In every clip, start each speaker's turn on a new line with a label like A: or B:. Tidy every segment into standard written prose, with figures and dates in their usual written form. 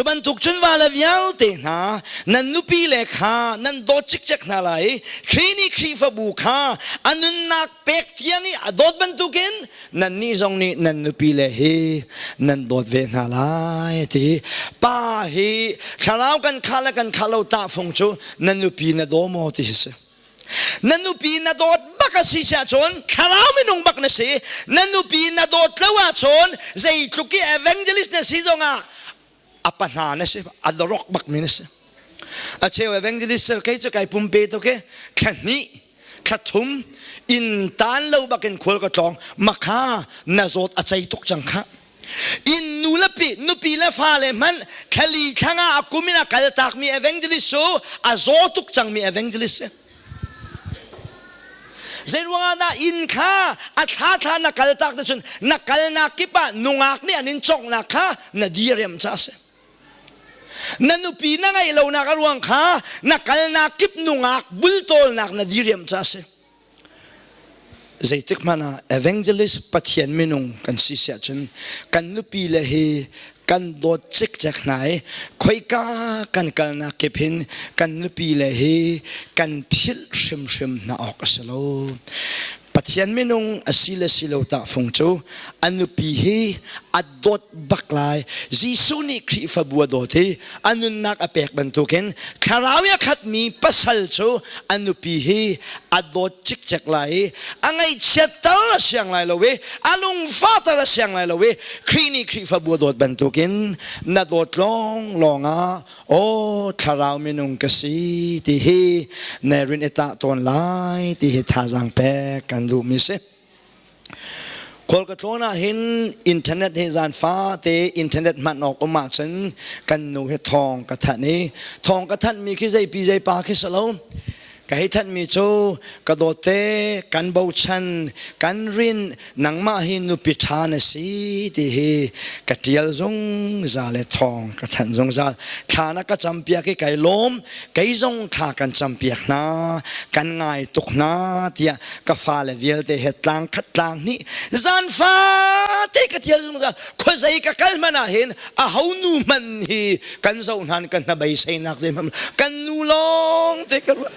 A: Cu bantuk cun vale vialte hna nan nupi le kha nan dawt cikcek hna lai i Khrih nih Khrihfabu kha a nunnak pek tiang i a dawt bantukin nannih zong nih nan nupi le hi nan dawt ve hna lai a ti. Pa hi thlarau kan khah le kan khah lo tahfung cu na nupi na daw maw ti hi si. Na nupi na dawt bak a si ahcun thlarau minung bak na si. Na nupi na dawt lo ahcun zeitluk i evangelist na si zongah a pa hna na si, a dorok bak mi na si. A cheu evangelist kei cu kai pumpe tuk i thla hnih, thla thum inn tan lo bakin khual ka tlawng makha na zawt a cei tuk cang kha. Inn nu le pi, nupi le fale hmanh thlali thlanga a kum in a kal takmi evangelist cu a zaw tuk cangmi evangelist si. Zei ruangah dah inn kha a thla thla na kal tak te cun na kalnak kip ah nungak nih an in cawknak kha na diriam ca a si. Na nupi na ngeih lonak a ruang kha na kalnak kip nungak bultawlnak na diriam ca a si. Zeitik hmanh ah evangelist Pathian minung kan si siah cun kan nupi le hi kan dawt cikcek hna i khoika kan kalnak kip hin kan nupi le hi kan philh hrimhrim hna awk a si lo. Pathian minung a si le si lo tahfung cu a nupi hi a dawt bak lai. Jesuh nih Khrihfabu a dawt i a nunnak a pek bantukin thlarau i a khatmi pasal cu a nupi hi a dawt cikcek lai i a ngaihchiatter a siang lai lo i a lungfahter a siang lai lo i Khrih nih Khrihfabu a dawt bantukin na dawt lawnglawng ah aw thlarau minung ka si ti hi na rin i tah tawn lai ti hi thazaang pek kan duhmi si. Khual ka tlawn ah hin internet hi zan fate internet hman awk um ahcun kan nu hi thawng ka thanh i thawng ka thanhmi khi zeipi zeipa khi si lo. Ka hei thanhmi cu ka dawtte kan bochan kan rin nangmah hi nupi ṭha na si ti hi ka ṭial zungzal le thawng ka thanh zungzal. Thla na ka campiak i kai lawm kei zong thla kan campiak hna kan ngai tuk hna tiah ka fale vialte he tlang khat tlang hnih zan fate ka tial zungzal khuazei ka kal hmanh ah hin a ho nu hmanh hi kan zoh hnan kan hnabeiseinak zei hmanh kan nu lawng te ka ruat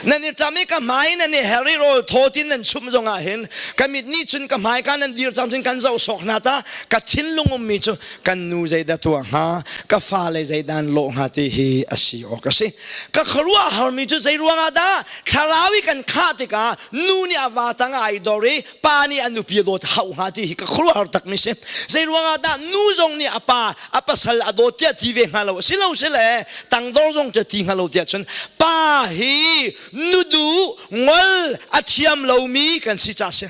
A: nan i ṭam i ka hmai nan i her i rawl thawt in nan chumh zongah hin ka mit nih cun ka hmai ka nan dir cang cun kan zoh sawk hna ta ka thinlung ummi cu kan nu zeidah tuah hnga ka fale zeidah an lawh hnga ti hi a si awk a si Ka khuaruahharmi cu zei ruangah dah thlarau i kan khah tikah nu nih a va tang ai dor i pa nih a nupi a dawt hauh hnga ti hi ka khuaruahhar takmi si. Zei ruangah dah nu zong nih a pa a pasal a dawt tiah ti ve hnga lo si lo si le tangdor zong cu ti hnga lo tiah cun pa hi nuduh ngol a thiam lomi kan si ca si.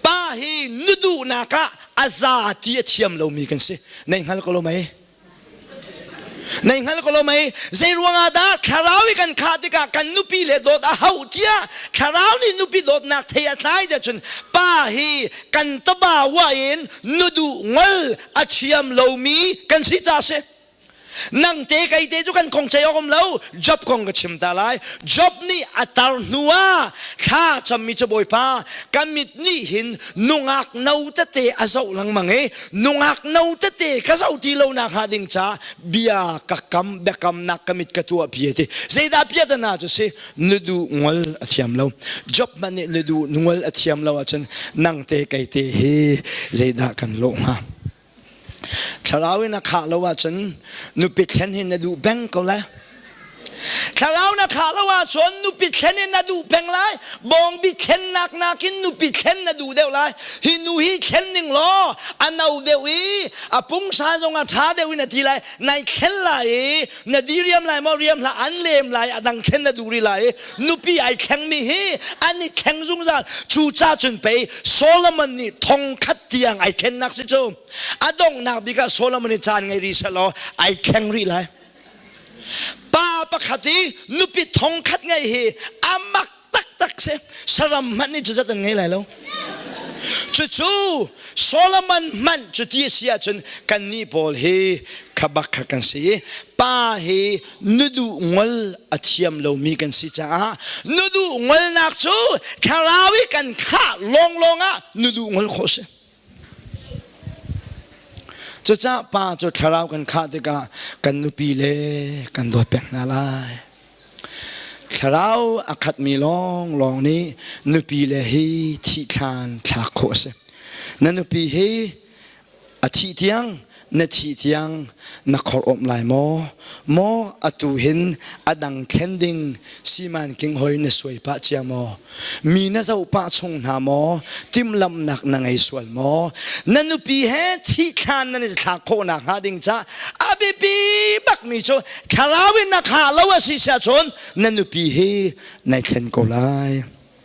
A: Pa hi nuduhnak ah a za ti a thiam lomi kan si. Nei hngal ko lo mei? Nei hngal ko lo mei zei ruangah dah thlarau i kan khah tikah kan nupi le dawt a hauh tiah thlarau nih nupi dawtnak thei a tlai tiah cun pa hi kan taba wa in nuduh ngol a thiam lomi kan si ca si nang te kei te cu kan kong cei awk um lo Job kong ka chim ta lai Job nih a tar hnu ah thla cammi cu Bawipa ka mit nih hin nungak no tete a zoh lengmang i nungak no tete ka zoh ti lo nak hnga ding ca bia ka kam biakamnak ka mit ka tuah pi ti zeidah piatana cu si nudu ngol a thiam lo job man nih nudu ngol a thiam lo ahcun nang te kei te hi zeidah kan lawh hnga thlarau in a khah lo ahcun nupi thlen hi na duh peng ko lai Thlarau na khah lo ahcun nupi thlen in na duh peng lai. Bawngbi thlennak nakin nupi thlen na duh deuh lai. Hi nu hi thlen ning law a no deuh i a pungsa zong a ṭha deuh in a ti lai. Nai thlen lai i na diriam lai maw riam hlah an lem lai a dang thlen na duh rih lai i nupi ai thlengmi hi an i thleng zungzal. Cu ca cun pei Solomon nih thong khat tiang ai thlennak si cu. A donghnak bik ah Solomon nih caan ngei rih seh law ai thleng rih lai. Pa pakhat i nupi thongkhat ngei hi a mak taktak si. Saram hmanh nih cuzat an ngei lai lo. Cucu Solomon hmanh cuti a si ahcun kannih pawl hi kha bak kha kan si i pa hi nuduh ngol a thiam lomi kan si caah nuduh ngolnak cu thlarau i kan khah lawnglawng ah nuduh ngol khawh si. Cucaah pa cu thlarau kan khah tikah kan nupi le kan dawt peng hna lai. Thlarau a khatmi lawnglawng nih nupi le hi thih thlan thlak khawh a si. Na nupi hi a thih tiang na thih tiang na khor-awmh lai maw? Maw atu hin a dang thlen ding siman king hoi na suai pah cia maw? Mi na zoh pah chung hna maw? Timhlamhnak na ngei sual maw? Na nupi he thih thlan nan i thlak khawhnak hnga ding ca a biapi bakmi cu thlarau in na khah lo a si siah cun na nupi hi nai thlen ko lai.